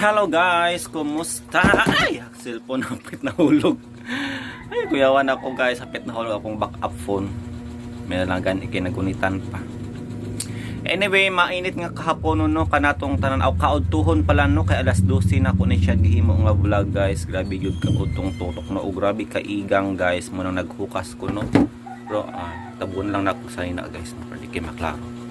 Hello guys, kumusta? Ay, cellphone hapit na hulog. Ay, kuyawan ako, guys, hapit na hulog akong backup phone. May lang gani kinagunitan pa. Anyway, mainit nga kahapon, no, kanatong tanan aw kaudtuhon pala, no, kay alas 12 na ko ni siya gihimo nga vlog, guys. Grabe gyud ka udtong tutok, no, ug grabe kaigang, guys, mo nang naghukas ko, no. Pero tabuon lang nako sa ina, guys, no, para di kay maklaro.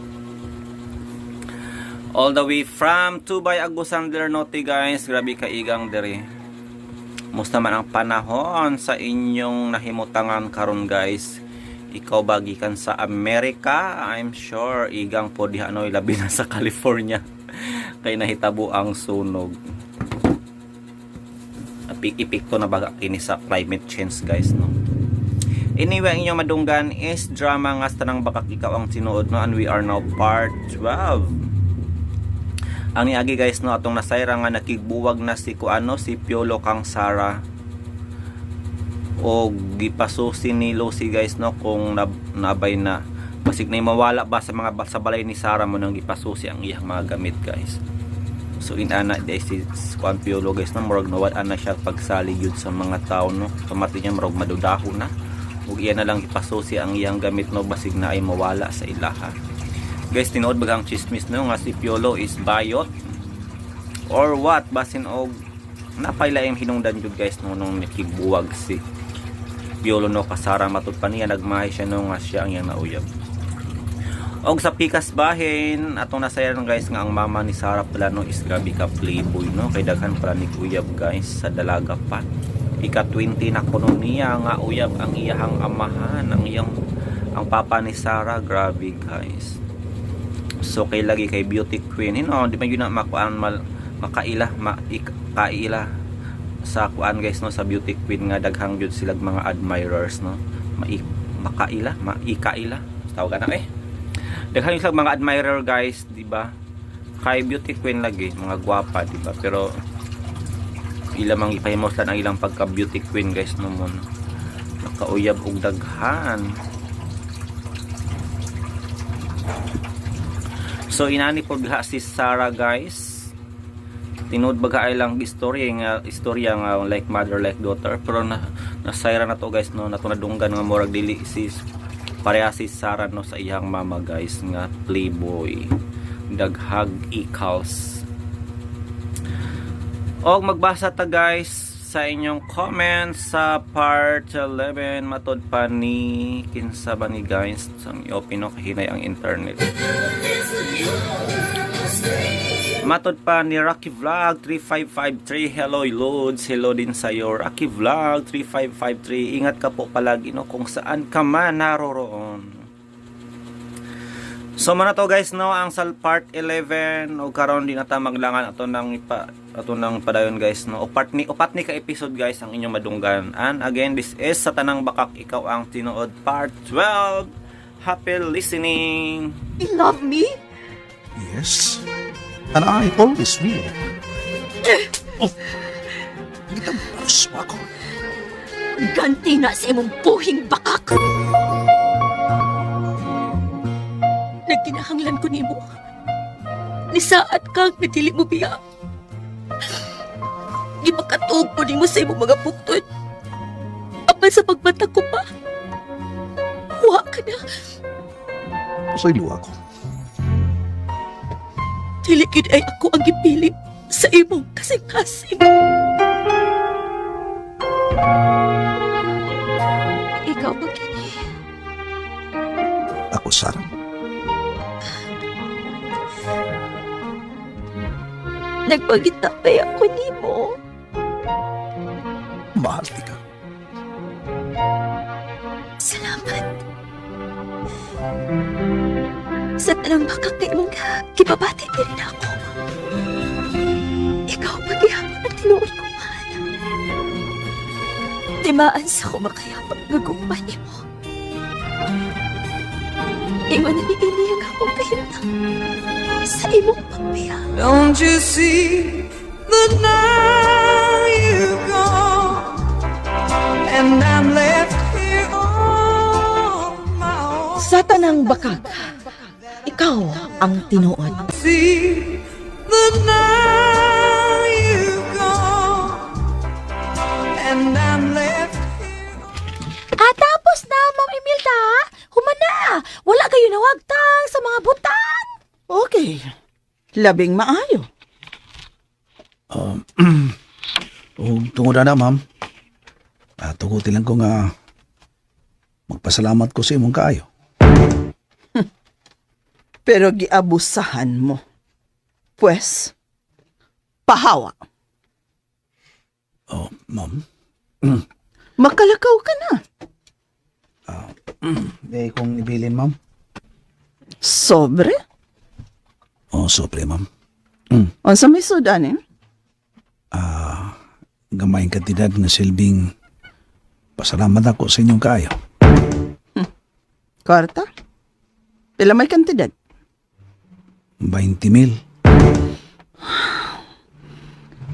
All the way from Tubay, Agusan del Norte, guys. Grabe kaigang dere. Musta man ang panahon sa inyong nahimutangan karon, guys? Ikaw ba gikan sa Amerika? I'm sure igang po diha, no, labi na sa California. Kay nahitabo ang sunog. Epekto na baga kini sa climate change, guys, no. Anyway, ang inyong madunggan is drama nga sa Tanang Bakak, Ikaw ang Tinuod, no, and we are now part 12. Ang niagi, guys, no, atong nasayra nga nakigbuwag na si kuano, si Piolo kang Sara o gipasusi ni Lucy, guys, no, kung nabay na basig na mawala ba sa mga sa balay ni Sara mo nang gipasusi ang iyang mga gamit, guys. So inana di si kuan Piolo, guys, no, murag nawad na siya pagsalig yun sa mga tao, no. Pamati niya murag madudaho na ug iya na lang ipasusi ang iyang gamit, no, basig na ay mawala sa ilaha, guys. Tinuod bagang chismis, no, nga si Piolo is bayot or what, basin og napayla yung hinungdan jud, guys, no, nung nakigbuwag si Piolo, no, kasara. Matud pa niya nagmahay siya, no, nga siya ang iyang nauyab. Og sa pikas bahin atong nasayaran, guys, nga ang mama ni Sarah pala, no, is grabe ka playboy, no, kay daghan pala ni uyab, guys, sa dalaga pa. Ika 20 na kuno niya nga uyab ang iyahang amahan, ang iyang ang papa ni Sarah. Grabe, guys. So kay lagi kay beauty queen, di man yun na makuan mal, makaila kaila sa kuan, guys, no, sa beauty queen nga daghang jud sila mga admirers, no. Mai makaila maikaila tawag na eh, daghan yung sila mga admirer, guys, di ba? Kay beauty queen lagi mga gwapa, di ba? Pero ila mang ipahimos lang ang ilang pagka beauty queen, guys, no, mo nakauyab og daghan. So inani po diha si Sarah, guys. Tinuod baga ay lang istorya nga like mother like daughter, pero na nasayra na to, guys, no, nato nadunggan nga murag dili si pareha si Sarah, no, sa iyang mama, guys, nga playboy, daghag ikals. Og magbasa ta, guys, sa inyong comments sa part 11. Matod pa ni kinsa ba ni, guys, ang i-open, no, kahinay ang internet. Matod pa ni Rocky Vlog 3553, "Hello Lods." Hello din sa iyo, Rocky Vlog 3553. Ingat ka po palagi, no, kung saan ka man naroroon. So mao na to, guys, no, ang sa part 11. O karon di na ta maglangan ato nang ipa ato nang padayon, guys, no. Upat ni ka episode, guys, ang inyong madunggan. And again, this is sa Tanang Bakak, Ikaw ang Tinuod part 12. Happy listening. You love me? Yes. And I always will. Oh, gitagos mo ako. Ganti na sa imong buhing bakak. Nagkinahanglan ko nimo. Nisaad ka nga dili mo biya. Gipakatuog ko nimo sa imong mga buktod. Apan sa pagbata ko pa, wa ka na. Pasaylo ako. Dili gid ay ako ang gipili sa imong kasing-kasing. Ikaw ba kini? Ako, Sarah. Nagpagitapay ako nimo. Mahal ka. Salamat. Sa tanang bakak na imong gibabati diri na ako. Ikaw paghihapon ang tinuod kong mahal. Timaan sa ko makayapag nga gugma nimo. Ingon na ni ini ang akong kahimtang sa imong pagbiya. Don't you see that now you've gone and I'm left here on my own? Sa Tanang Bakak, Ikaw ang Tinuod. See that now And I'm left here. Ah, tapos na, Ma'am Imelda. Humana. Wala kayo nawagtang sa mga butang. Okay. Labing maayo. Ug tungod na, ma'am. Tuguti lang ko nga magpasalamat ko sa imong kaayo. Pero giabusahan mo. Pwes, pahawa. Oh, ma'am. Makalakaw ka na. Eh, kung ibilin, ma'am. Sobre? Oh, sobre, ma'am. Unsa may sudan eh? Gamayng kantidad nga silbing pasalamat ako sa inyong kaayo. Kwarta? Pila may kantidad? 20 mil.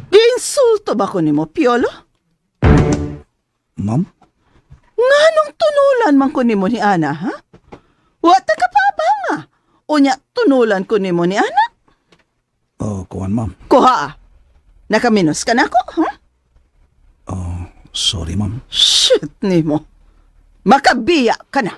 Giinsulto ba ko nimo, Piolo? Ma'am? Nganong tunulan man ko nimo ni Ana, ha? Wa ta ka pa ba nga? Unya, tunulan ko nimo ni Ana? Oh, kuwan, ma'am. Kuha ah. Nakaminos ka na ako, ha? Oh, sorry, ma'am. Shit nimo. Makabiya ka na.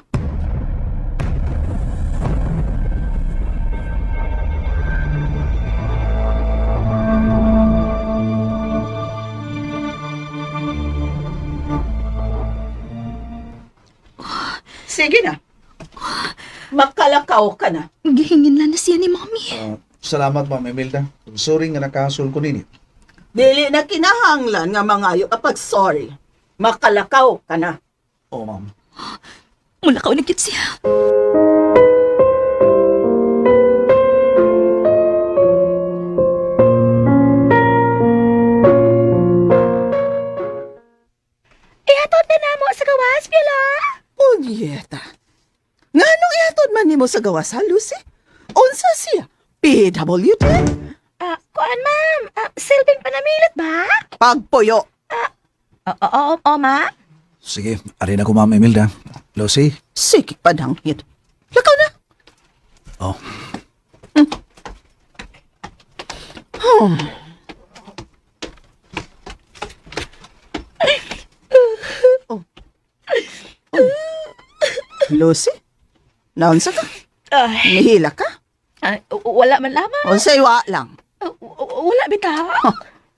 Sige na. Makalakaw ka na. Gihingin lang na siya ni Mommy. Salamat, ma'am Imelda. Sorry nga nakasol ko ninyo. Dili na kinahanglan nga mangayo kapag sorry. Makalakaw ka na. Oh, ma'am. Mula ka ulit siya. Ihatod na namo sa gawas, Piolo. Punyeta. Nganong ihatod man nimo sa gawas ha, Lucy? Unsa siya? PWD? Ah, kuan ma'am. Ah, silbing panamilit ba? Pagpuyo. Oo, oo, oo, ma. Sige, ari na ko, ma'am Imelda. Lucy? Sige, padanghit. Lakaw na. Oh. Oh. Lucy? Naunsa ka? Ay, Nihila ka? ay, wala man lamang. Unsay wa lang? Wala bitaw.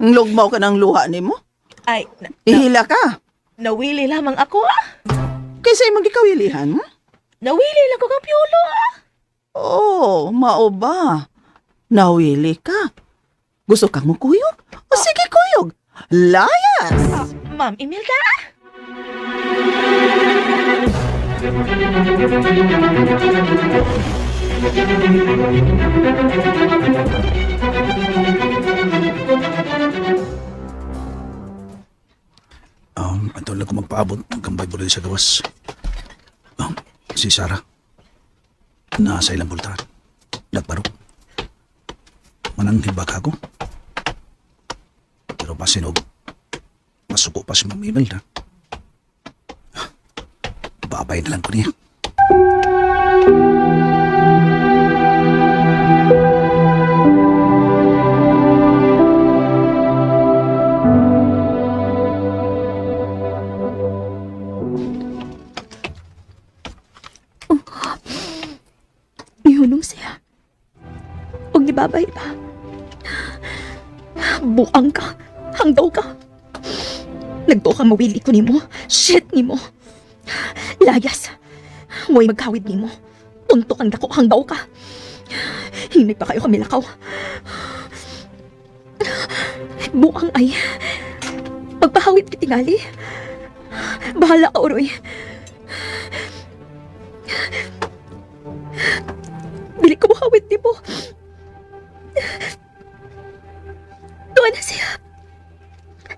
Ang lugmaw ka ng luha nimo? Ay, na, Ihila ka. nawili lamang ako. ah. Kaysa imong gikawilihan, hmm? Nawili lang ko kang Piolo. ah. Oh, mao ba? Nawili ka. Gusto kang mukuyog? O sige, kuyog. Layas! Ah, Ma'am Imelda? Ato lang ko magpaabot. Gambay buloy sa gawas. Si Sarah. Nasa ilang bultahan. Nagbarok. Mananghib ba ka ako? Pero pasinog. Masuko pa si Ma'am Imelda. Babay na lang ko niya. Nihunong siya. Huwag ni babay pa. Buang ka. Hangdaw ka. Nagtuo ka mawili ko nimo. Shit nimo. Layas. Huwag magkawid nimo. Tuntok ang dako hangdaw ka. Hinay pa kayo kami lakaw. Buang ay. Pagpahawit kitingali. Bahala ka, Uroy. Dili ko makawit ni mo. Tuwa na siya.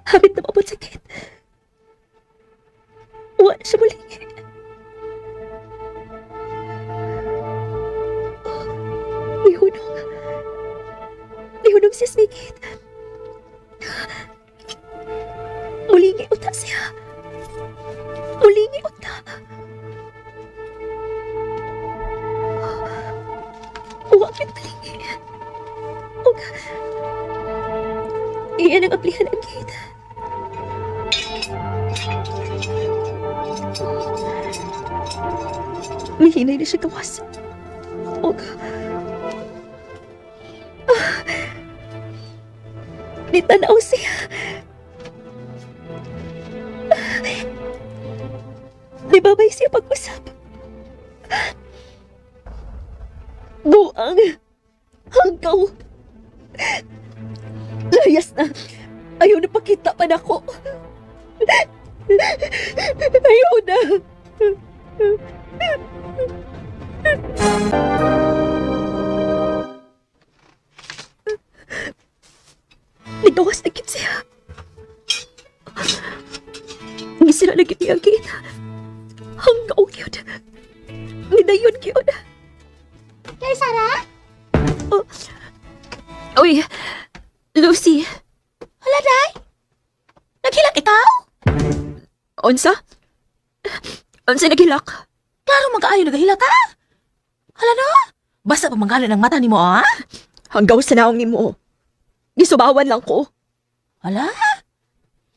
Habit na maabot sa gate. Uwa na siya muli. May hunong. May hunong siya sa may gate. Muli uta siya. Muli uta. Uwa kit malingi. Ug iyan ang ablihan ang gate. Mihinay na siya gawas. Og nitanaw siya. Nibabay siya pag-usap. Buang. Hanggaw. Layas na. Ayaw na pakita pa nako. Ayaw na. Nagawas na gid siya. Gisira na gid niya ang gate. Hanggaw gyud. Nidayon gyud. Kay Sarah? Oh. Uy, Lucy. Hala, day. Naghilak ikaw? Unsa? Unsa naghilak? Klaro man kaayo nagahilak ka. Hala no? Basta pa manggalan ang mata nimo, ah. Hanggaw sa naong nimo. Gisubawan lang ko. Hala?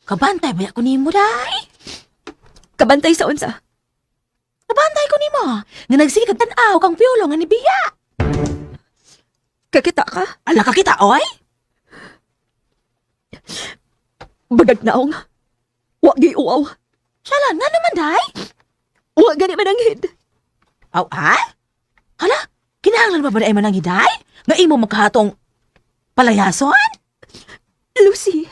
Kabantay ba ko nimo, day? Kabantay sa unsa? Kabantay ko nimo. Nga nagsige kag tan-aw kang Piolo nga ni Bia. Kakita ka? Ala ka kita, oy. Bagag naong. Wa gi uaw. Shala nga naman, day. Wa gani mananghid. Aw, ah? Hala, kinahanglan ba ba na manang hiday? Nga imo makahatong palayason? Lucy.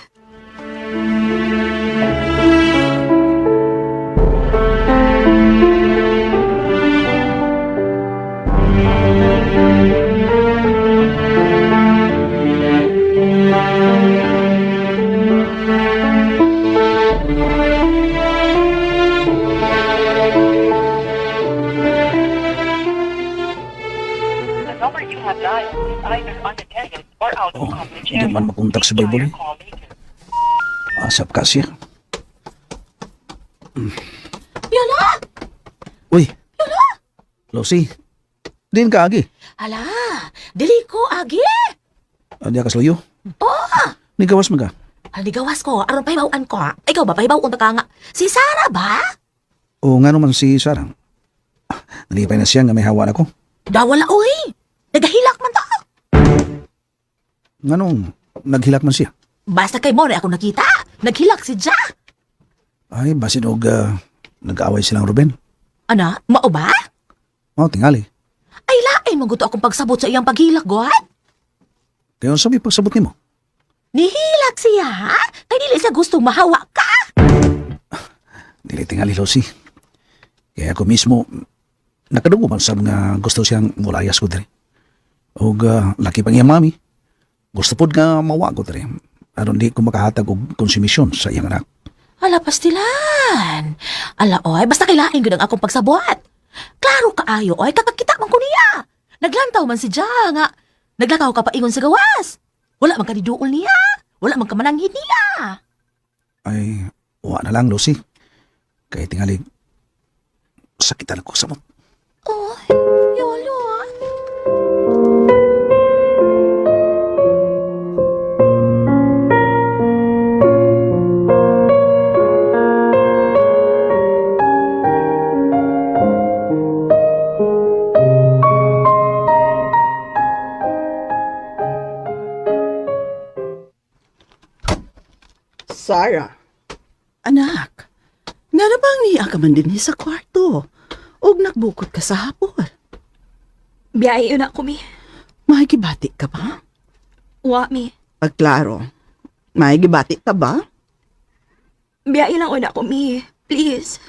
The number you have dialed is either unattended or out of Oh, coverage hindi area. man makontak si Please try Bible, your eh. call later. Asap ka siya. Piolo! Uy! Lucy, din ka agi. Hala, dili ko, agi. Diya ka sa luyo. Oh! Ni gawas man ka. Hala, gawas ko, aron pahibaw-an ko. ah. Ikaw ba, pahibaw-on ta ka nga. Si Sarah ba? O nga naman si Sarah. Nalipay na siya nga may hawa na ko. Dawala, oy. Nagahilak man ta. Nga nung naghilak man siya. Basta kay mo na ako nakita. Naghilak si Ja. Ay, basin og nag-aaway silang Ruben. Ana, mao ba? Mao tingali. Ay, lain man gusto akong pagsabot sa iyang paghilak, god. Kaya unsa may pagsabot nimo? Nihilak siya, ha? Kay dili siya gustong mahawa ka. Dili tingali, Lucy. Kaya ako mismo nakadunggo man sa mga gusto siyang mulayas ko diri. Og laki pang iyang mami. Gusto pod nga mawa ko diri. Aron di ko makahatag og konsumisyon sa iyang anak. Ala, pastilan. Ala, oy, basta kailain gud ang akong pagsabot. Klaro kaayo, oy, kakakita man ko niya. Naglantaw man si Ja nga. Naglakaw ka paingon sa gawas. Wala man kaniduol niya. Wala man kamananghid niya. Ay, wa na lang, Lucy. Kaya tingali, sakitan ako sa mot. Oy, yolo. Ah. Sarah. Anak, nga na bang niya ka man din sa kwarto? Og nagbukot ka sa hapon. Biyahe yun ako, mi. Mahigibati ka ba? Wa, mi. Pagklaro, mahigibati ka ba? Biyahe lang una ko, mi. Please.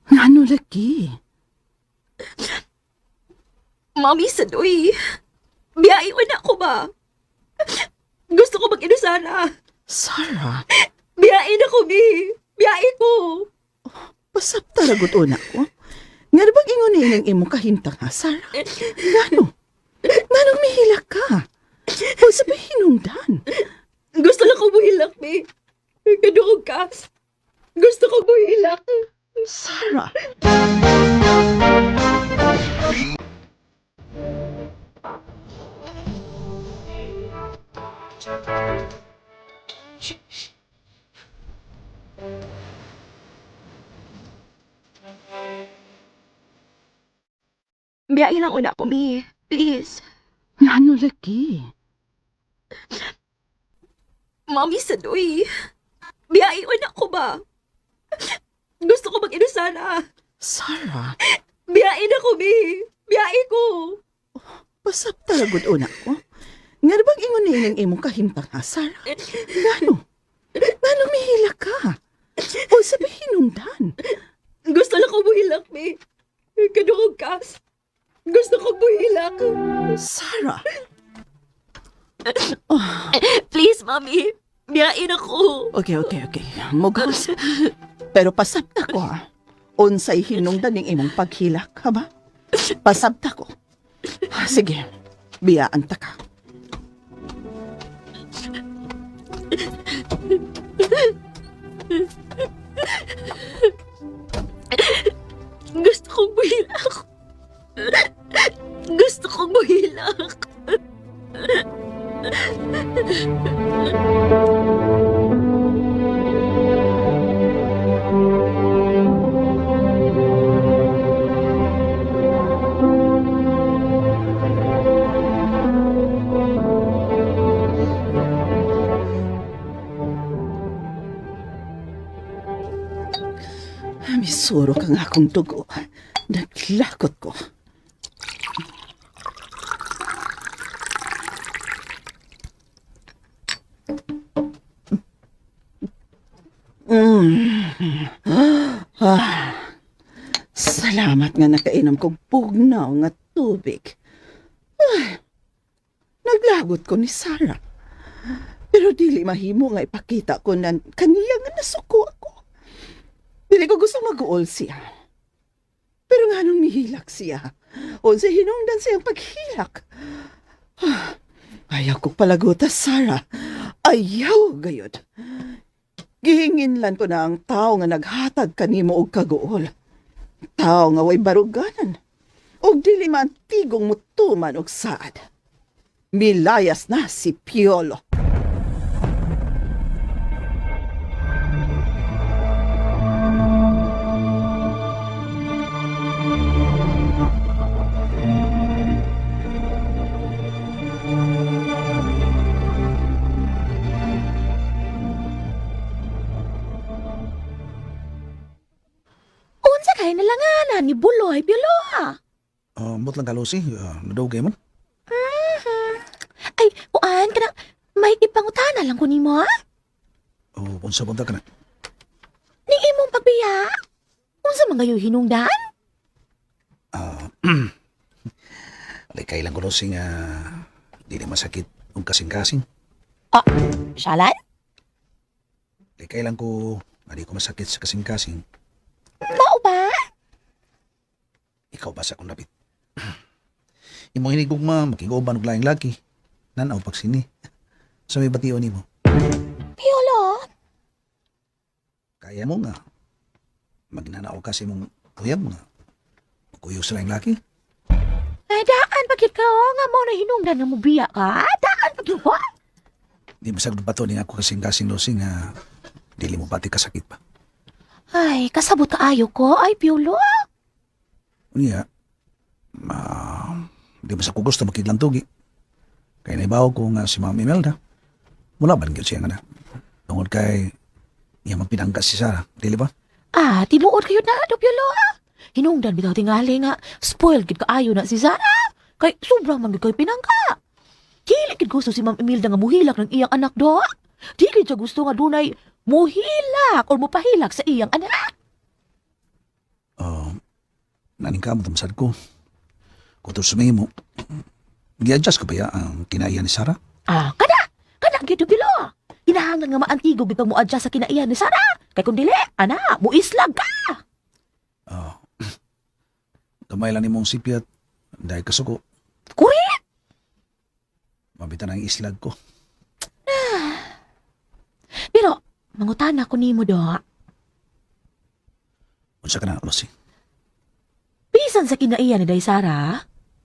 Ngano lagi? Mami, sadoy. Biyahe una ko ba? Gusto ko mag-inusara. Sarah, Biyahe na ko, mi. Biyahe ko. pasapta ragot una ko. Nga na bang ingon ni ang imo kahimtang ha, Sarah? Ngano? Ngano mihila ka? O sabihin hinungdan. Gusto lang ko buhilak, mi. Kaduog ka. Gusto ko buhilak. Sarah! Biyahe lang una ko, mi. Please. Ngano lagi? Mami, sadoy. Biyahe una ko ba? Gusto ko mag-inusana. Sarah, Biyahe na ko, mi. Biyahe ko. pasapta ra gud una ko. Nga bang ingon ni ang imong kahimtang ha, Sarah? Ngano? Ngano mihila ka? O sabi hinungdan. Gusto lang ko buhilak, mi. Kadungog kas. Gusto ko buhilak. Sarah, Please, mami. Biyahe na ko. okay, okay, okay. Mugas. Pero pasapta ko ha. Unsay hinungdan ning imong paghilak, ha ba? Pasapta ko. Sige, biyaan ta ka. Gusto kong buhilak. Gusto kong buhilak. Misuro ka nga akong dugo. Naglakot ko. Mm. Ah. Salamat nga nakainom kog pugnaw nga tubig. Ay, naglagot ko ni Sarah. Pero dili mahimo nga ipakita ko na kaniya nga nasuko ako. Dili ko gusto mag-uol siya. Pero nga nung mihilak siya, unsa hinungdan siyang paghilak. Ah, ayaw ko palaguta, Sarah. Ayaw, gayod. Gihinginlan ko na ang tao nga naghatag kanimo og kaguol. Tao nga way baruganan. Og dili man tigong mutuman og saad. Milayas na si Piolo. Unsa kay nalanganan ni Buloy, Piolo ah. Mot lang ka, Lucy. Nadugay man. Ay, kuan kana may ipangutana lang ko nimo ah. O, unsa punta ka na? Ning imong pagbiya. Unsa man gayoy hinungdan? Likay lang ko, Lucy, nga dili masakit og kasing-kasing. Ah, Shalan? Likay lang ko, nga di ko masakit sa kasing-kasing. Mao ba? Ikaw ba sa akong dapit? Imong hinigugma, makiguban og laing laki. Nanaw pagsini. Sa may bation nimo. Piolo, Kaya mo nga. Magnanaw ka sa imong uyab nga. Magkuyog sa laing laki. ay daan pagkit ka oh, nga mo na hinungdan nga mobiya ka. Daan pagkit ko. Di masagod ba to ni ako kasing-kasing, Lucy, nga dili mo pati kasakit pa. Ay, kasabot kaayo ko. Ay, Piolo. Unya, ma, di ba sa ko gusto makiglantugi. Kaya naibaw ko nga si Ma'am Imelda. Mula ba gyud siya nga na? Tungod kay iya magpinangka si Sarah, dili ba? Ah, tinuod kayo na, do Piolo. ah. Hinungdan bitaw tingali nga spoiled gid kaayo na si Zara. Kay sobra man gid kay pinangka. Dili gid gusto si Ma'am Imelda nga muhilak ng iyang anak do. Dili gid siya gusto nga dunay muhilak or mupahilak sa iyang anak. Oh, naning ka mo tamasad ko. Kung mo, gi-adjust ko ba ya ang kinaiya ni Sarah? Ah, kada kada gid do Piolo. Kinahanglan nga maantigo gid kang mo-adjust sa kinaiyan ni Sara. Kay kung dili, ana, muislag ka. Oh. Gamay lang nimong sipyat dahil kasuko. Kuri! Mabitan ang islag ko. Pero mangutana ko nimo do. Unsa ka na, Lucy? Bisan sa kinaiyan ni Day Sara,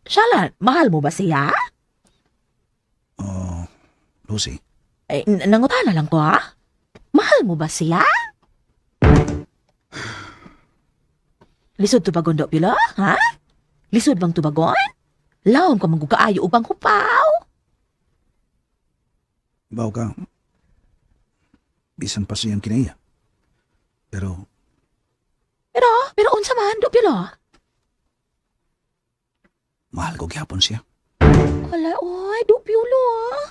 Shalan, mahal mo ba siya? Oh, Lucy, Eh, nangutana lang ko ha? Mahal mo ba siya? Lisod to pagundo, Pilo, ha? Lisod bang tubagon? Lawom ka man gud kaayo og panghupaw. Ibaw ka. Bisan pa siyang kinaiya. Pero Pero unsa man, Dok Piolo? mahal ko gihapon siya. Hala, oy, Dok Piolo, ah.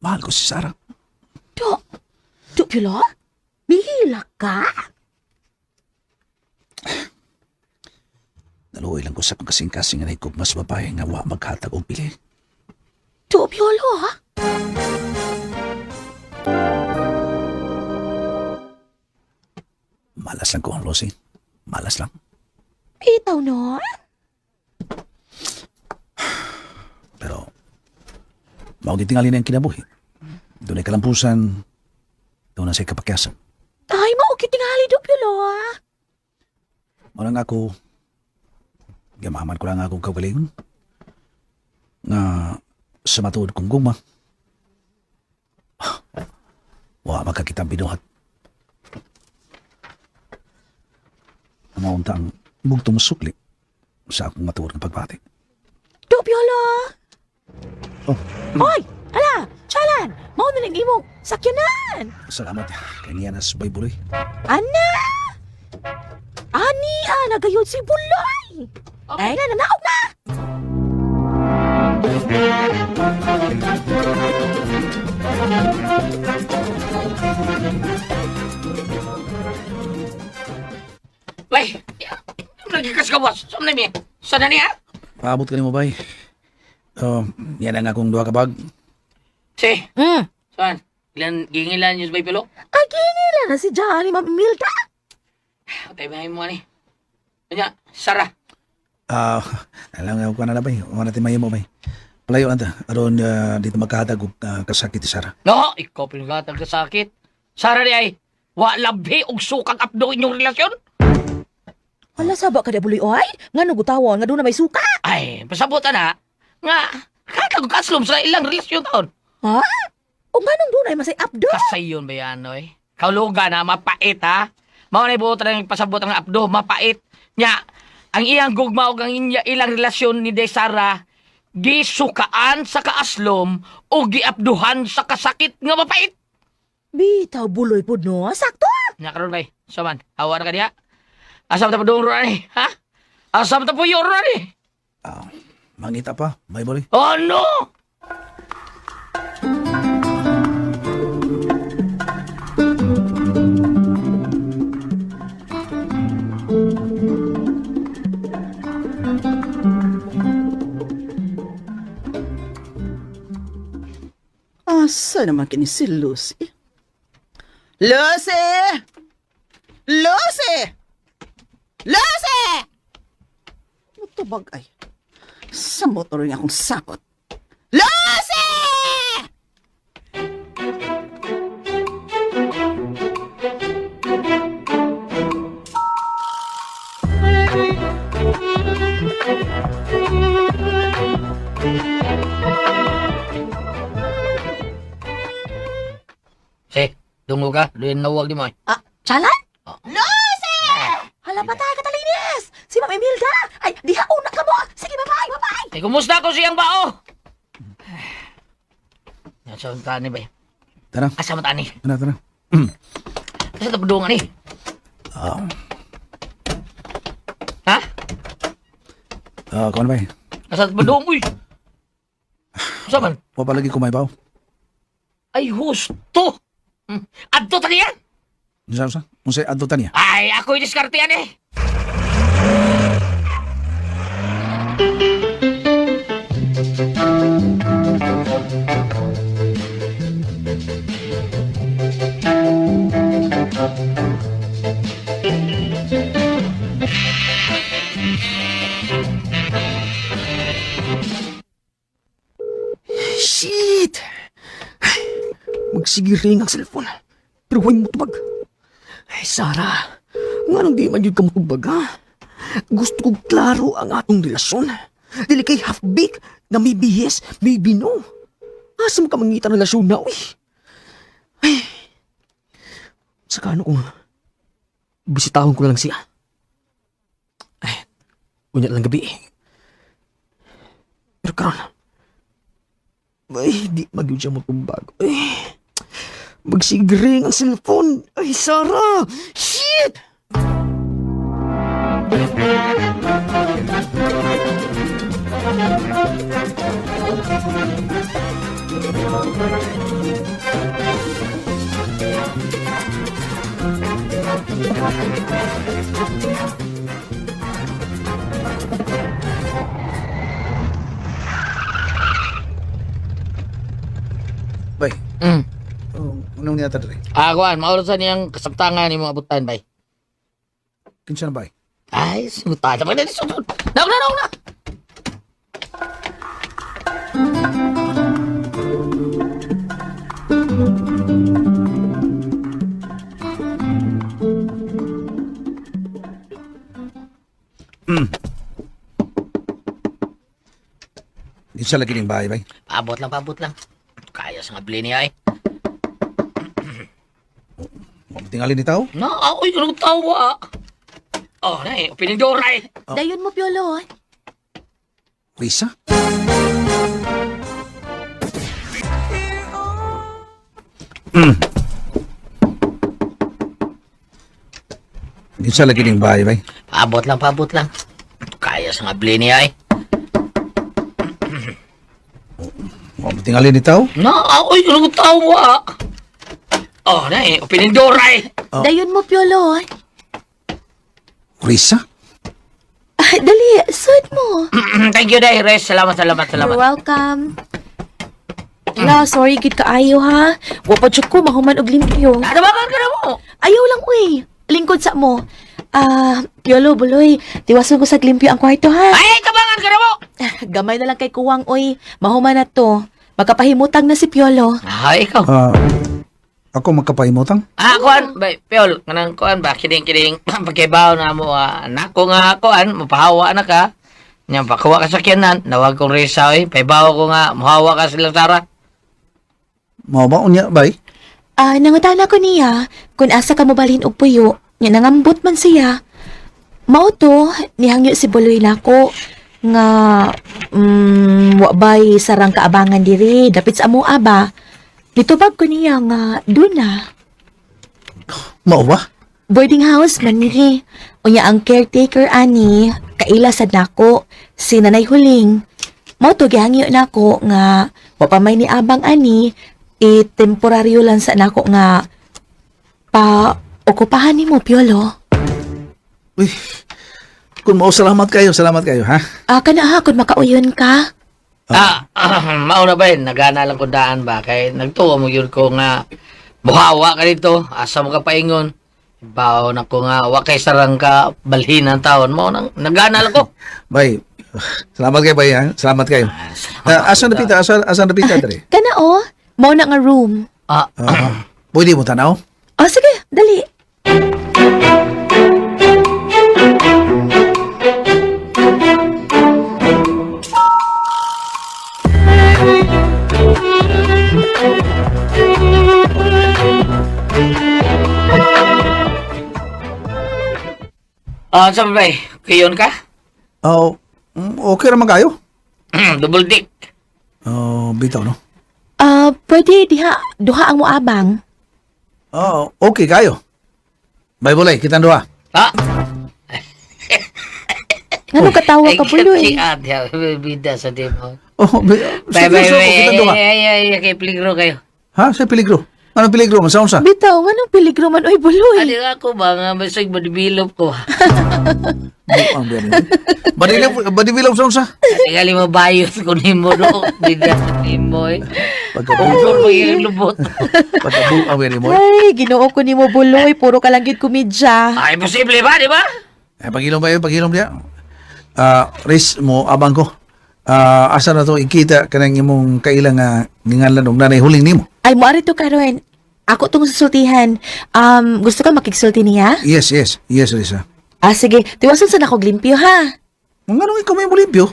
Mahal ko si Sarah. Dok Piolo? Mihila ka? Naluoy lang ko sa pagkasing-kasing nga naikog mas babae nga wa maghatag og pili. Dok Piolo, ah? Malas lang ko ang Lucy. Malas lang. Itaw, no? Pero mao gitingali na ang kinabuhi. Doon ay kalampusan, doon na siya'y kapakyasan. Ay, mao tingali, Dok Piolo, ah. Mao lang ako, gamaman ko lang akong kaugalingon. Nga sa matuod kong gugma, wa makakita ang binuhat. Maunta ang bugtong sukli sa akong matuod nga pagbati. Dok Piolo! Oh. Hoy! Hala! Chalan! Mao na lang imong sakyanan! Salamat kay niya na sa Buloy. Ana! Ani, ana, gayud si Buloy! Ay, na, nanaog na! Wey, lagi ka sa gawas. Saan na mi? Saan na niya? Paabot ka nimo bay. Oh, yan ang akong duha ka bag. Si, Hmm. saan? Ilan, gingilan yung bay pilo? Ay, ginila na si Johnny, Ma'am Milda. Patay ba mo ani? Kanya, Sara. Ah, alam nga ko na bay. Wala natin mahimo bay. Palayo lang ta. Aron dito magkahatag og kasakit ni Sarah. No, ikaw pinaghatag ka sakit. Sara di ay, wa labi og sukang apdo inyong relasyon. Hala, saba ka di, Buloy, oy. Nga nagutawon, nga doon na may suka. Ay, pasabutan na. Nga, katag kaslom sa ilang relasyon taon. Ha? O nga nung doon ay masay abdo. Kasayon ba yan, oy? Kaulugan na, mapait ha. Mao na ibuot ang pasabot ang apdo, mapait. Nya, ang iyang gugma og ang ilang relasyon ni Day Sara, gisukaan sa kaaslom o giapduhan sa kasakit nga mapait. Bitaw, Buloy po, no? Sakto! Nya karon bay, saman, hawa na ka diha. Asa man ta padung ro ani, ha? Asa man ta puyo ro ani? Ah, mangita pa, bay Buloy. Oh no! Asa naman kini si Lucy? Lucy! Lucy! Lucy! Mutubag ay. Sa motor nga akong sakot. Lucy! Si, dungo ka, duin nawag di mo. eh. Ah, Chalan? Oh. Lucy! Hala, patay ka talinis! Si Ma'am Imelda! Ay, diha una ka mo! Sige, bye-bye, bye-bye! Eh, kumusta ko siyang bao? Nasa tani ba? Tara, Asa man tani? tara, tara. Asa ta padung ani? Ah, Ha? kuan bay. Asa ta padung uy? Asa man? Wa pa lagi ko may baw. Ay husto. Adto ta niya? Unsa unsa? Unsa adto ta niya? Ay, ako'y diskarte yan eh. Shit! Magsige ring ang cellphone. Pero huwag mo tubag. Ay, Sarah, nga nang di man yun ka mutubag, ha? Gusto kong klaro ang atong relasyon. Dili kay half-baked na maybe yes, maybe no. Asa mo ka mangita ng relasyon na, uy? Ay, saka ano kung bisitahon ko na lang siya. Unya lang gabi. Pero karon, ay, di magyud siya motubag. Ay, magsigring ang cellphone. Ay, Sarah! Shit! Bay, oh, anong niya dre? Ah, kuan, mauro sa niyang kasabtangan ni mga abutan, bay. Kinsa na bay? Ay, suta. Dapat na, sugod. Naog na, naog na. Kinsa lagi ning bahay, bay? Paabot lang, paabot lang. Kaya sa nga bili niya eh. Wa mo tingali ni tao? Na, ako'y ganun tawa. Oh, na eh, pinindora eh. Dayon mo, Piolo. Risa? Kinsa lagi ning bahay, bay? Paabot lang, paabot lang. Kaya sa nga bili niya eh. Wa mo tingali ni tao? Na, ako'y ganun tawa. Oh, na eh, pinindora eh. Dayon mo, Piolo. Risa? Ah, dali, sud mo. Thank you, Day. Res. Salamat, salamat, salamat. You're welcome. La, sorry gid kaayo ha. Wa pa jud ko mahuman og limpyo. Natabakan ka na mo. Ayaw lang uy. Lingkod sa mo. Ah, Piolo, buloy. Tiwason ko sa limpyo ang kwarto ha. Ay, tabangan ka na mo. Gamay na lang kay kuwang oy. Mahuman na to. Makapahimutang na si Piolo. Ay, ikaw. Ah, ako magkapahimutang? Ah, kuan, bay, Piol, kanang kuan ba, kining-kining, pagkibaw na mo, ah, anak ko nga, kuan, mapahawa na ka. Nya, pakuha ka sa kiyanan, nawag kong risa, oy, paibaw ko nga, muhawa ka sila, Sara. Mao ba unya, bay? Ah, nangutana ko niya kung asa ka mobalhin og puyo. Nya nangambot man siya. Mao to, nihangyo si Buloy nako nga wa bay sarang kaabangan diri dapit sa amoa ba. Nitubag ko niya nga duna. Mao ba? Boarding house man ni. Unya ang caretaker ani kaila sad nako si Nanay Huling. Mao to gihangyo nako nga wa pa may niabang ani i temporaryo lang sa nako nga pa okupahan nimo Piolo. Uy, kung mao salamat kayo, salamat kayo, ha? Ah, kana ha kun makauyon ka. Ah, mauna ba yun, nagana lang ko daan ba, kay nagtuwa mo yun ko nga, muhawa ka dito, asa mo ka paingon. Baw na ko nga, wa kay sarang ka, balhin ang taon mo, nang, nagana lang ko. Bay, salamat kayo, bay, ha? Salamat kayo. Ah, asa na pita? Asa na pita, dre? Kana oh, mao na nga room. Ah, Ah, pwede mo tanaw? Oh, sige, dali. ah, sabi ba, kayon ka? Oh, okay raman kayo. Double dick. Oh, bitaw, no? Ah, pwede diha duha ang moabang. Oh, okay kayo. Bay, bulay, kitang duha. Ah, Ngano katawa ka Buloy? Si ate, bida sa demo. Oh, Bye, bye, seryoso ako, bye. kitang duha. Ay, ay, ay, ay, kay peligro kayo. Ha? Sa peligro? Anong peligro? Masaon sa? Bitaw, nganong peligro man oy Buloy? Ano ako ba nga, basig madibilop ko. Buang biyan. Badibilog sa unsa? Tingali mabayot ko nimo do. Bida sa nimo eh. Pagkabuang Ugor mo yung lubot. pagkabuang biyan mo. Ay, Ginoo ko nimo Buloy, puro ka lang gyud komedya. Ay, posible ba, di ba? Eh, pagilom ba yun? Pagilom niya. Ah, Riz mo, abang ko. Ah, asa na to ikita kanang imong kailang nga nginganlan og nanay huling nimo. Ay, mo to karon. Ako tong susultihan. Gusto ka makigsulti niya? Yes, yes. Yes, Risa. Ah, sige. Tiwason sa nako limpyo, ha? Nganong ikaw may mulimpyo?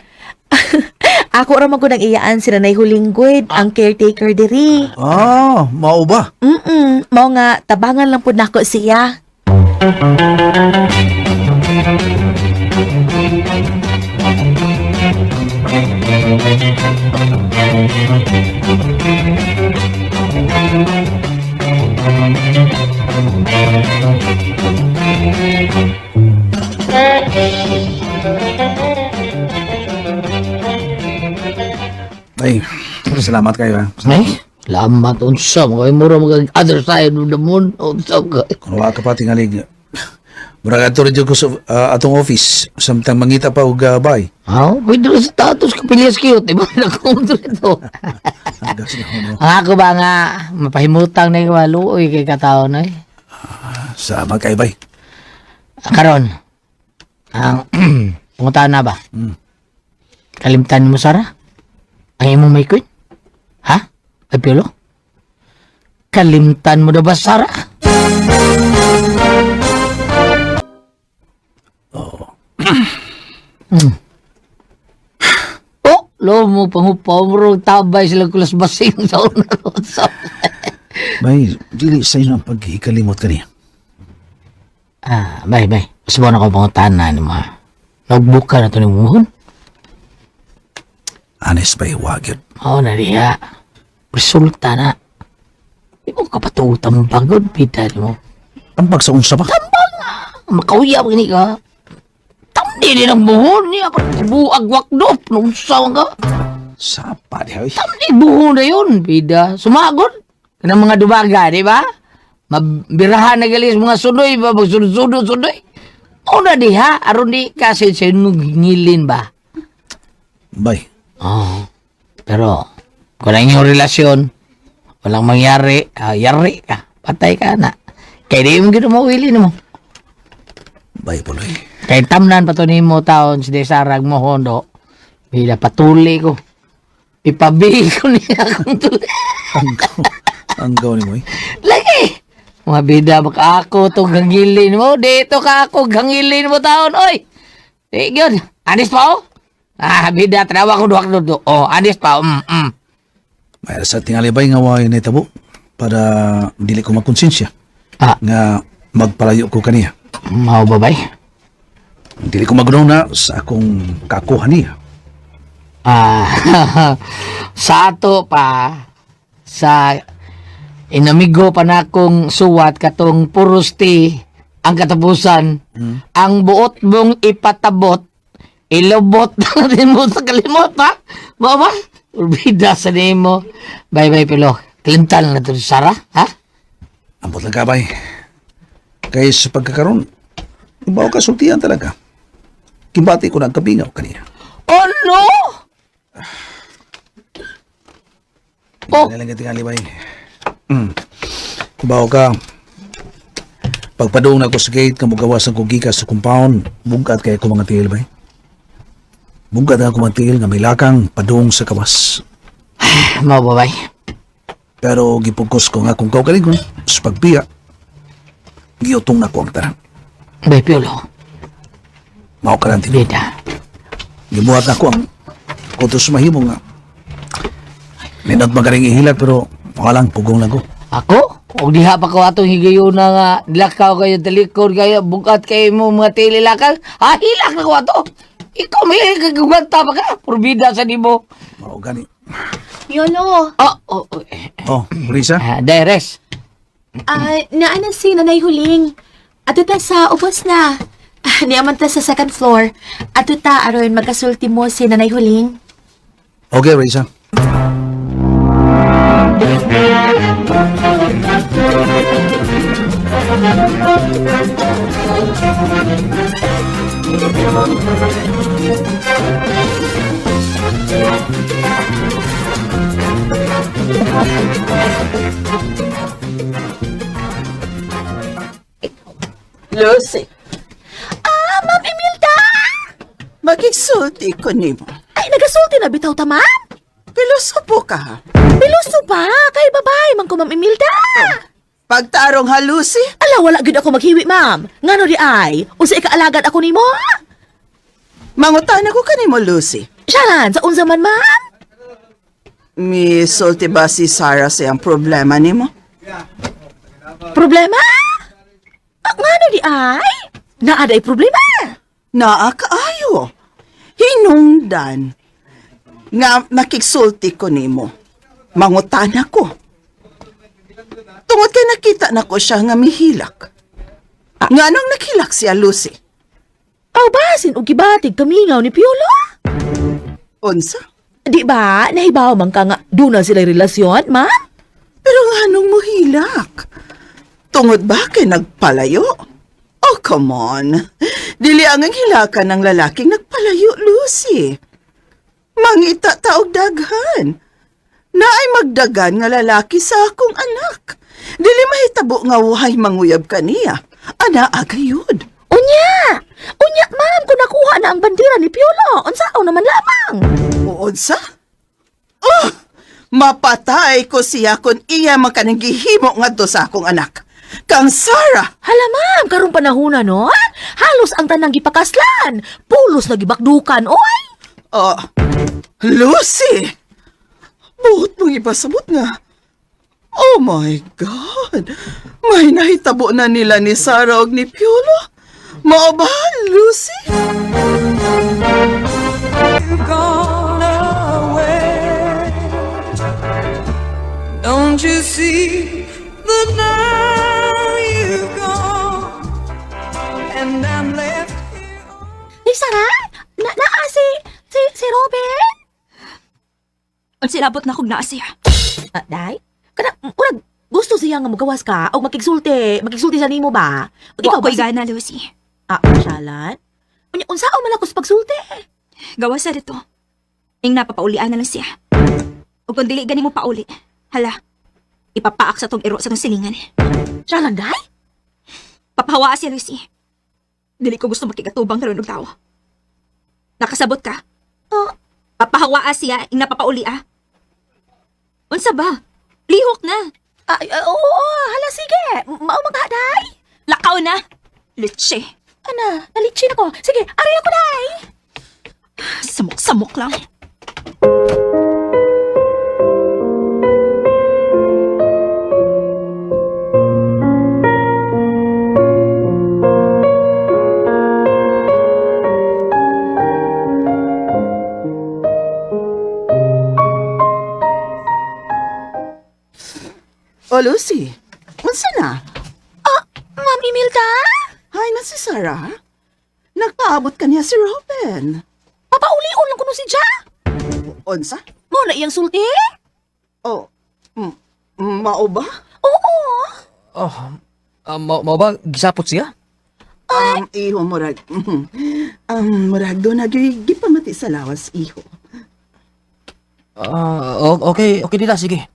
Ako ra man gud ang iyaan si Nanay Hulinggoyd, ang caretaker diri. Ah, mao ba? Mao nga tabangan lang pud nako siya. Ay, salamat kayo ha. Eh, salamat unsa mo kay mura mag other side of the moon unsa ka. Kung wala ka pa tingalig, murag adto rin ko sa atong office samtang mangita pa og bay. Ha, pwede na sa status ka pilyas cute, di ba? Nakuntro ito. Gas na no. Ang ako ba nga, mapahimutang na yung maluoy kay katao na eh. Salamat kayo bay. Karon, ang pungutaan na ba? Kalimtan mo, Sara? Ang imong may queen? Ha? Ay, Piolo? Kalimtan mo na ba, Sara? Oo. Oh, lo mo pangupaw mo tabay sila kulas basing sa una sa. Bay, dili sa inyo ang pagkikalimot kaniya. Ah, bay, bay. Mas na ko pangutan na ni mo. Nagbuka na to ni Muhon. Honest bay, wag yun. Oo na diha. Resulta na. Di mo kapatutan pagod, pita ni mo. Tambag sa unsa ba? Makauya gini ka. Tamdi din ang buhon niya. Buag wakdop. Nung sawa ka. Sapa di hoy. Tamdi buhon na yun, pida. Sumagod. Kanang mga dubaga, di ba? Mabirahan na galis mga sudoy ba? Magsudo-sudo, sudoy. O na diha, aron di kasi sinugngilin ba? Bay, Oo. Pero, kung ang iyong relasyon, walang mangyari, yari ka, patay ka na. Kaya di mo ginamawili mo. bay puloy. Kay tamnan pa to nimo taon si Desarag mo hondo. Bila patuli ko. Ipabi ko niya akong tuli. Ang gaw ni mo eh. Lagi! Mga bida, baka ako to gangilin mo. Dito ka ako gangilin mo taon, oy! Di, yun. Anis pa, oh? Ah, bida, tanawa ko duwak dudo. Oh, anis pa. May sa tingali bay nga way nitabo para dili ko makonsensya nga magpalayo ko kaniya. Mao ba, bay? Dili ko magnaw na sa akong kakuha niya. Ah, sa ato pa sa inamigo pa na akong suwat katong puros ti ang katapusan. Ang buot mong ipatabot ilobot na rin mo sa kalimot ha. Mao ba? Urbida sa nimo. Bye bye pilo. Kalimtan na to si Sara, ha? Ambot lang ka bay. Kay sa pagkakaroon, ibaw ka sultian talaga. Kimbati ko na ang kabingaw kaniya. Oh no! Oh. Tingali lang tingali bay. Ibaw ka. Pagpadung na ko sa gate, kamugawas ang kugika sa compound, bugat kay ko mga tiil bay. Bugat ako mga tiil nga may lakang padung sa kawas. Mao ba bay? Pero gipugkos ko nga kung kaugalingon sa pagbiya, giutong na ko ang tanan. Bye pilo. Mao ka lang tinuod. Bida. Gibuhat na ko ang kutos mahimo nga. Ninot magaling ihilag pero walang pugong lang ko. Ako? Og diha pa ko atong higayon na nga lakaw kayo talikod kayo bukat kayo mo mga tililakal. Ah, hilak na ko ato. Ikaw may kaguganta pa ka. Purbida sa nimo. Mao gani. Yolo, Oh, oh, oh. eh, Oh, Risa. Ah, Deres. Naa na si Nanay Huling. Ato ta sa ubos na. Niyaman ta sa second floor. Ato ta aron magkasulti mo si Nanay Huling. Okay, Risa. Lucy, Ah, Ma'am Imelda! magigsulti ko nimo. Ay, nagasulti na bitaw ta, ma'am. Pilosopo ka ha. Piluso pa, kay babay, man ko Ma'am Imelda. Pagtarong ha, Lucy. Ala, wala gid ako maghiwi, ma'am. Ngano di ay? Unsa ikaalagad ako nimo? Mangutan ako kanimo, Lucy. Sharan, sa unsa man, ma'am? Mi sulti ba si Sarah sa iyang problema nimo? Problema? Ah, ngano di ay? Naa day problema. Naa kaayo. Hinungdan. Nga nakigsulti ko nimo. Mangutana ko. Tungod kay nakita nako siya nga mihilak. Nga anong naghilak siya, Lucy? Aw basin og gibatig kamingaw ni Piolo. Unsa? Di ba? Nahibaw man ka nga doon na sila relasyon, ma'am? Pero nga anong muhilak? Tungod ba kay nagpalayo? Oh, come on. Dili ang hilakan ng lalaking nagpalayo, Lucy. Mangita taog daghan. Naay magdagan nga lalaki sa akong anak. Dili mahitabo nga wahay manguyab kaniya. Ana agayod. Unya! Unya, ma'am, kung nakuha na ang bandera ni Piolo, unsaon naman lamang? Unsa? Oh! Mapatay ko siya kung iya man kaning gihimo ngadto sa akong anak. Kang Sarah! Hala, ma'am, karong panahon na, no? Halos ang tanang gipakaslan. Pulos na gibakdukan, oy! Oh, Lucy! Buot mong ipasabot nga. Oh my God! May nahitabo na nila ni Sarah og ni Piolo. Mao ba, Lucy? Gone away. Don't you see that now you've gone and I'm left here? Hey, Sarah! Na, naa si Robin? Unsa labot na kog naa siya. Ah, day? Kana, urag, gusto siya nga mugawas ka o makigsulti. Makigsulti sa nimo ba? Ug Wa ko'y ba si- gana, Lucy. Ah, syalan? Unya, unsaon man ako sa pagsulti? Gawas sa dito. Ing napapaulian na lang siya. Ug kung dili gani mo pauli, hala, ipapaak sa tong iro sa tong silingan. Syalan, day? Papahawaa siya, Lucy. Dili ko gusto makigatubang karon og tao. Nakasabot ka? Oh. Papahawaa siya, ing napapauli ah. Unsa ba? Lihok na. Ay, ay, oo, hala, sige. Mao man ka, day. Lakaw na. Litse. Ana, nalitsin ako. Sige, ari ako, day. Samok-samok lang. Oh, Lucy. Unsa na? Ah, Ma'am Imelda? Hi na si Sarah. Nagpaabot kaniya si Robin. Papaulion lang kuno si Ja. Unsa? Mo na iyang sulti? Oh, mao ba? Oo. Oh, mao ba gisapot siya? Iho, murag. Murag doon na gipamati sa lawas, iho. Ah, okay, okay tita, sige.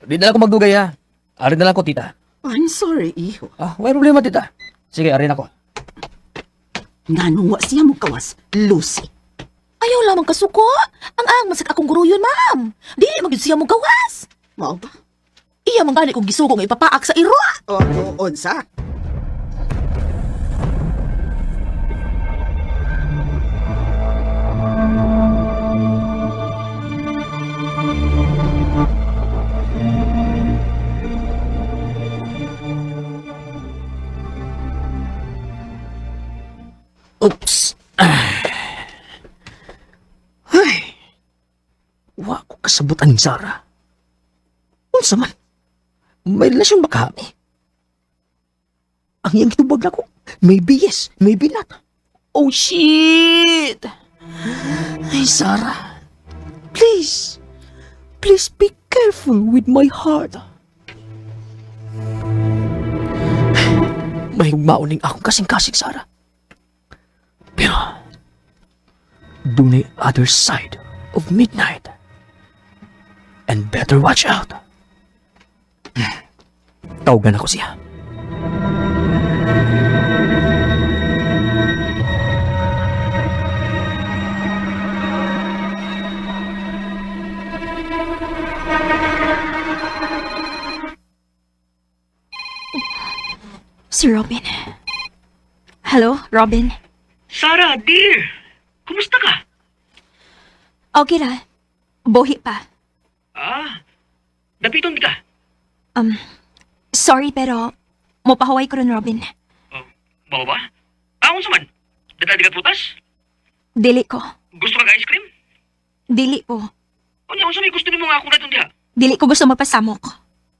Di na lang ako magdugay ha. Ari na lang ko tita. I'm sorry, iho. Ah, may problema tita. Sige, ari na ko. Nganong wa siya mo kawas, Lucy. Ayaw lamang kasuko. Ang ang masag akong guro yun, ma'am. Dili man gyud siya mo gawas. Mao ba? Iya man gani kong gisugo nga ipapaak sa iro. O, o, unsa? Oops. Ay. Wa ko kasabot aning Sarah. Unsa man? May relasyon ba kami? Ang iyang gitubag nako. Maybe yes, maybe not. Oh shit! Ay, Sarah. Please. Please be careful with my heart. May mauning akong kasing-kasing, Sarah. Pero, dunay other side of midnight. And better watch out. Tawagan ako siya. Si Robin. Hello, Robin. Sarah, dear! Kumusta ka? Okay ra. Buhi pa. Ah, dapiton ka. Sorry pero mopahuway ko ron, Robin. Oh, mao ba? Ah, unsa man? Dada di ka prutas? Dili ko. Gusto ka ice cream? Dili po. Unya, unsa may gusto nimo nga akong daton diha? Dili ko gusto magpasamok.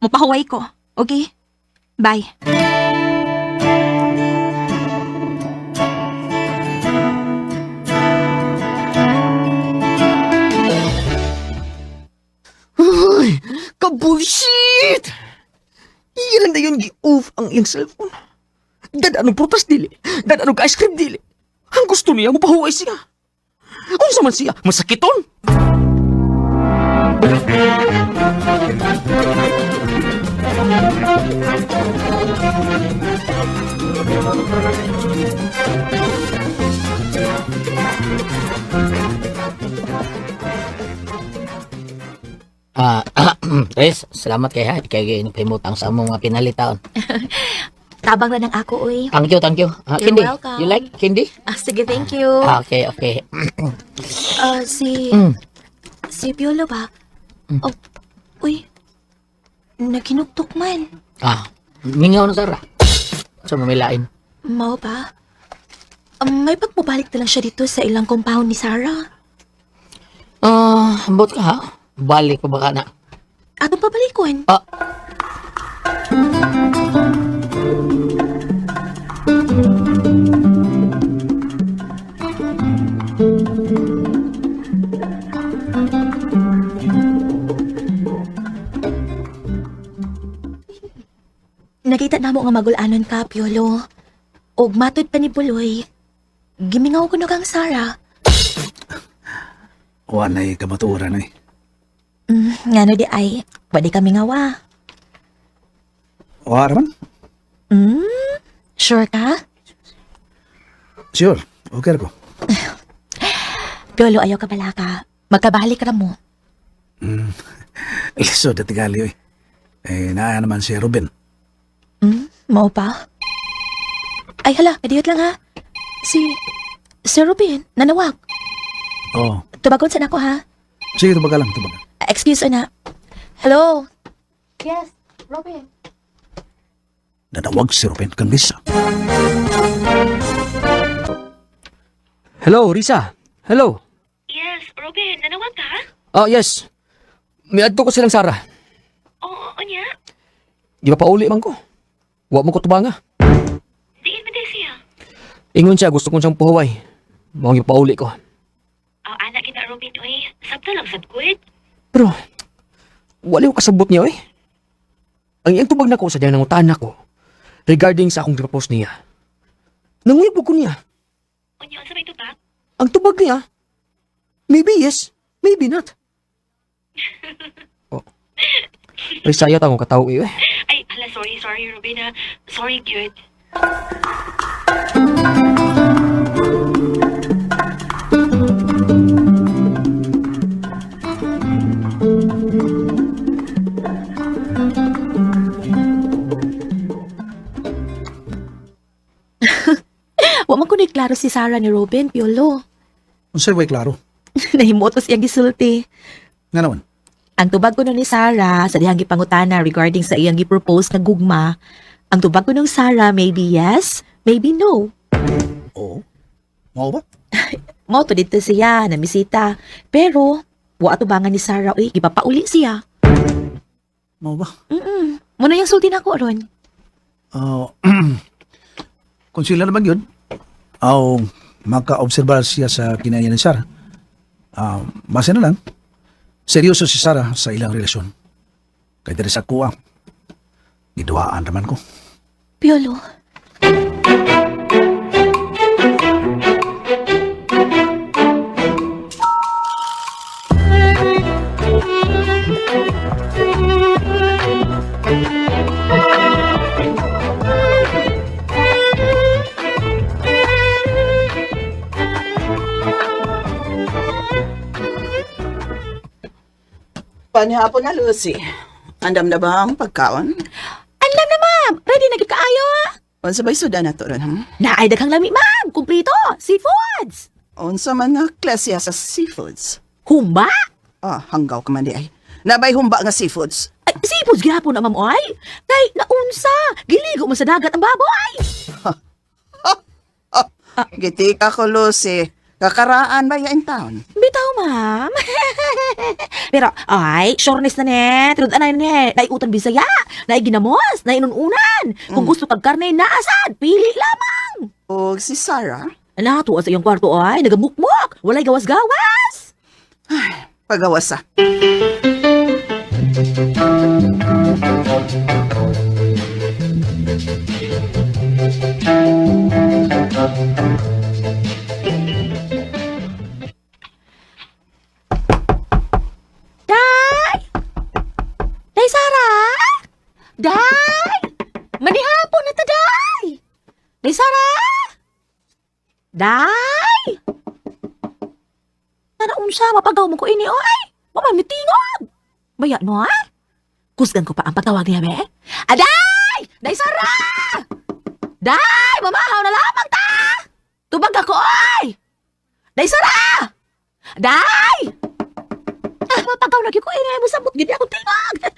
Mupahuway ko. Okay? Bye. Ay, ka-bullshit! Iya lang na yun, gi-off ang iyang cellphone. Dad anong prutas dili? Dad anong ice cream dili? Ang gusto niya, mupahuway siya. Unsa man siya, masakiton? Ah, Riz, salamat kay ha. Kay nagpahimutang sa among mga pinalitaon. Tabang na ng ako, oy. Thank you, thank you. Ah, You're candy. welcome. You like candy? Ah, sige, thank you. Ah, okay, okay. Ah, si... Si Piolo ba? Oh, uy. Naghinuktok man. Ah, mingaw na Sara. Sa mamilain. Mao ba? May pagpabalik na lang siya dito sa ilang compound ni Sarah. Ah, ambot ka ha? Balik pa ba ka na? Atong pabalikon. Ah. Nakita namo nga magulanon ka, Piolo. Og matod pa ni Buloy. Gimingaw ko na kang Sarah. Wa na'y kamatuoran eh. Ngano di ay, pwede kami nga wa. Wa raman? Sure ka? Sure, okay ra ko. Piolo, ayaw ka bala ka. Magkabalik ra mo. Lisod at tigali oy. Eh, naa naman si Ruben. Mao pa? Ay hala, kadiyot lang ha. Si... Si Ruben, nanawag. Oh, Tubagon sa nako ha. sige tubaga lang, tubaga. Excuse na. Hello? Yes, Robin. Nanawag si Ruben kang Lisa. Hello, Risa. Hello. Yes, Robin, nanawag ka? Ah, yes. Miadto ko silang Sara. Oo, unya. Di ba pauli man ko? Wa mo ko tubanga. Diin man siya. Ingon siya, gusto kong siyang puhuway. Mao pauli ko. Oh, anak kita, Robin, oy. Sabta lang sad good. Pero, wala ko kasabot niya, eh. Ang iyang tubag nako sa diyang nangutana ko regarding sa akong propose niya. Nanguyab ko niya. Unya, unsa may tubag? Ang tubag niya, maybe yes, maybe not. Oh. Ay, saya tangong katao eh. Ay, hala, sorry, sorry, Robin, ha. Sorry, good. Wa man kuno'y klaro si Sarah ni Robin, Piolo. Unsay way klaro? Nahimutos iyang gisulti. Nga naman. Ang tubag ko nun ni Sarah sa dihang gipangutana regarding sa iyang gipropose nga gugma, ang tubag ko nung Sarah maybe yes, maybe no. Oo. Mao ba? Mao to dito siya, namisita. Pero, wa atubangan ni Sarah, uy, gipapauli siya. Mao ba? Muna yung sulti nako ron. Oh, kung sila naman yun, aw maka-obserbar siya sa kinaya ni Sarah. Ah, base na lang, seryoso si Sarah sa ilang relasyon. Kaya diri sa kuha, giduhaan naman ko. Piolo. Panihapon na, Lucy. Andam na ba ang pagkaon? Alam na, ma'am! Ready na gid kaayo, ah! Unsa ba'y suda na to ron, hmm? Naay daghang lami, ma'am! Kumplito! Seafoods! Unsa man na klase sa seafoods? Humba? Ah, hanggaw ka man di ay. Nabay humba nga seafoods. Ay, seafoods gihapon na, ma'am, oy! Kay, naunsa! Giligo man sa dagat ang baboy! Gitika ko, Lucy. Kakaraan ba ya in town? Bitaw, ma'am. Pero, ay, sureness na ne. Tinud anay ne. Naiutan Bisaya. Naiginamos. Nainununan. Kung gusto kag karne, naasad. Pili lamang. O si Sarah? Natuwa sa iyong kwarto ay, nagamukmok. Walay gawas-gawas. Pagawas ah. Day! Day, Sarah! Day! Manihapon na ta, Day! Day, Sarah! Day! Tara, unsa, mapagaw mo ko ini, oy! Mama, mitingog! Baya, no, ah? Kusgan ko pa ang pagtawag niya, be. Aday! Day, Sarah! Day! Mamahaw na lamang ta! Tubag ako, oy! Day, Sarah! Day! Ah, mapagaw lagi ko ini, musabot gid ako tingog.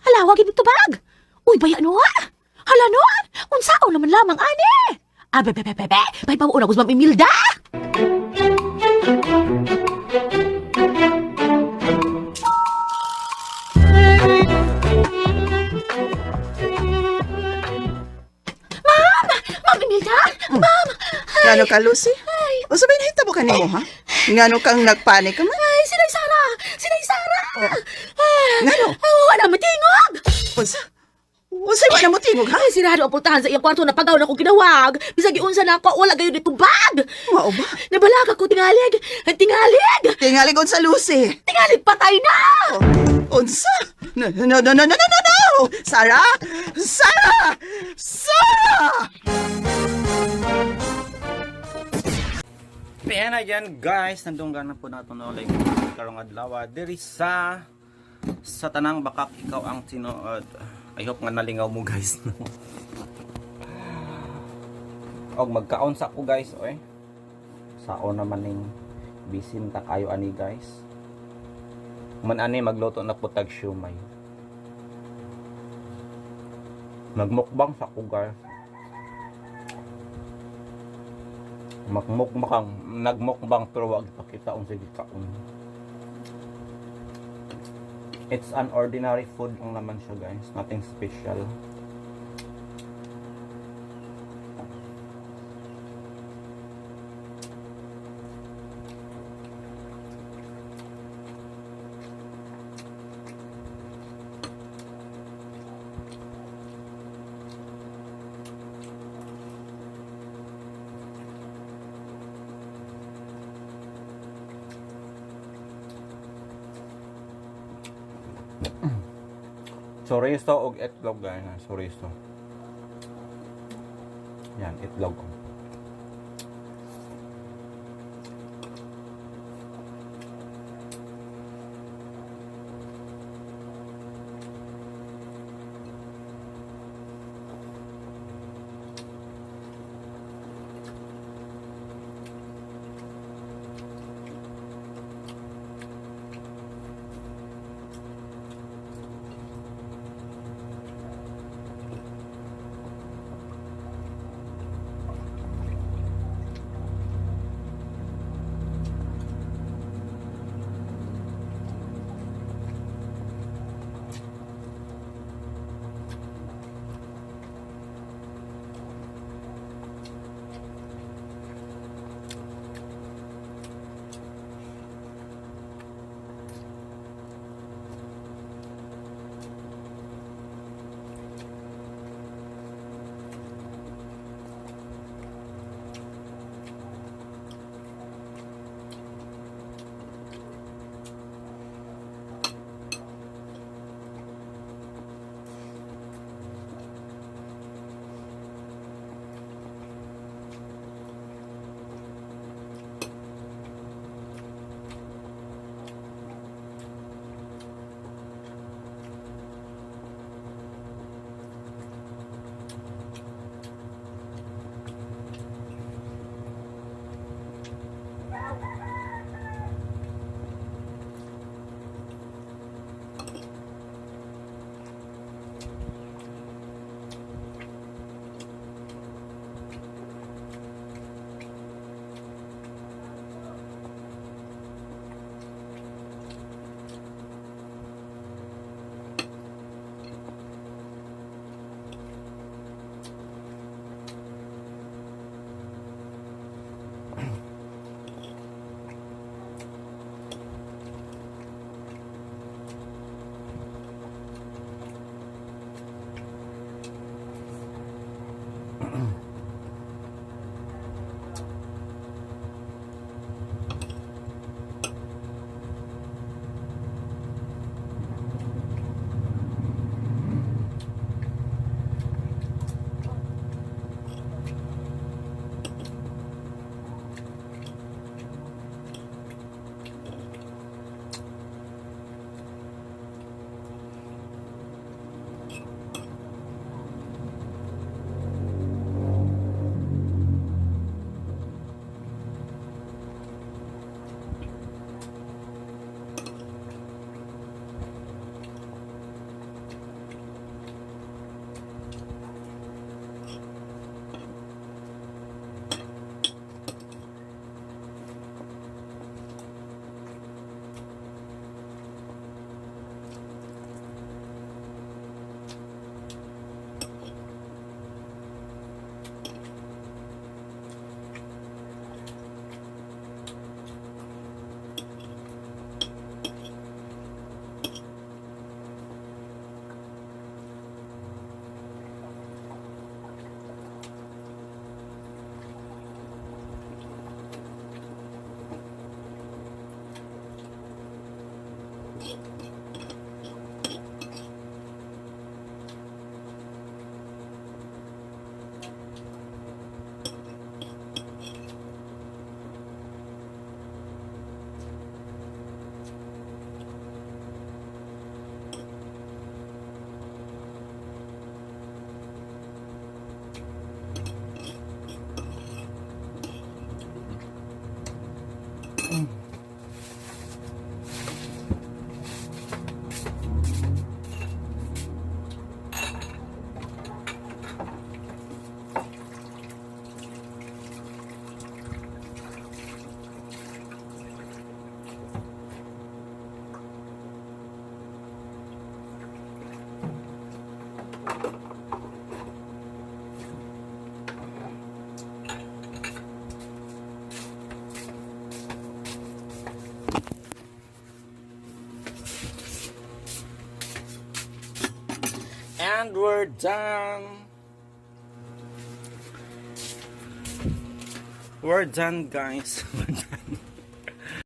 Hala, wag gid tubag. Uy, baya no. Ah. Hala no. Ah. Unsaon naman lamang ani? Ah, be be be be. be. Bay pa una ko sa Ma'am Imelda. Ma'am! Ma'am Imelda! Ma'am! Ngano ka, Lucy? Unsa ba nahitabo kanimo, ha? Ngano kang nagpanik ka man? Ay, sinay Sara! Sinay Sara! Ah, Ngano? ah, wala matingog! Unsa? Unsa ba na mo tingog, ha? Ay, sirado ang pultahan sa iyang kwarto na pagaw na kong ginawag. Bisag iunsa na ako, wala gayon itubag. Mao ba? Nabalag ako, tingalig. Tingalig! Tingali ko sa Lucy. Tingalig patay na! Unsa? No, no, no, no, no, no, no, no! Sarah! Sarah! Sarah! Ayan ayan guys, nandunggan na po nato no like karong adlaw diri sa tanang bakak ikaw ang tinuod. I hope nga nalingaw mo guys no. Og magkaon sa ko guys oy. Sao naman ning bisin ta kayo ani guys. Man ani magluto na po tag siomay. Magmukbang sa ko guys. Magmukbang, nagmukbang pero wag ipakita unsa gikaon. It's an ordinary food lang naman siya guys, nothing special. Chorizo og itlog guys, ha? Chorizo. Yan, itlog. And we're done. We're done, guys. We're done.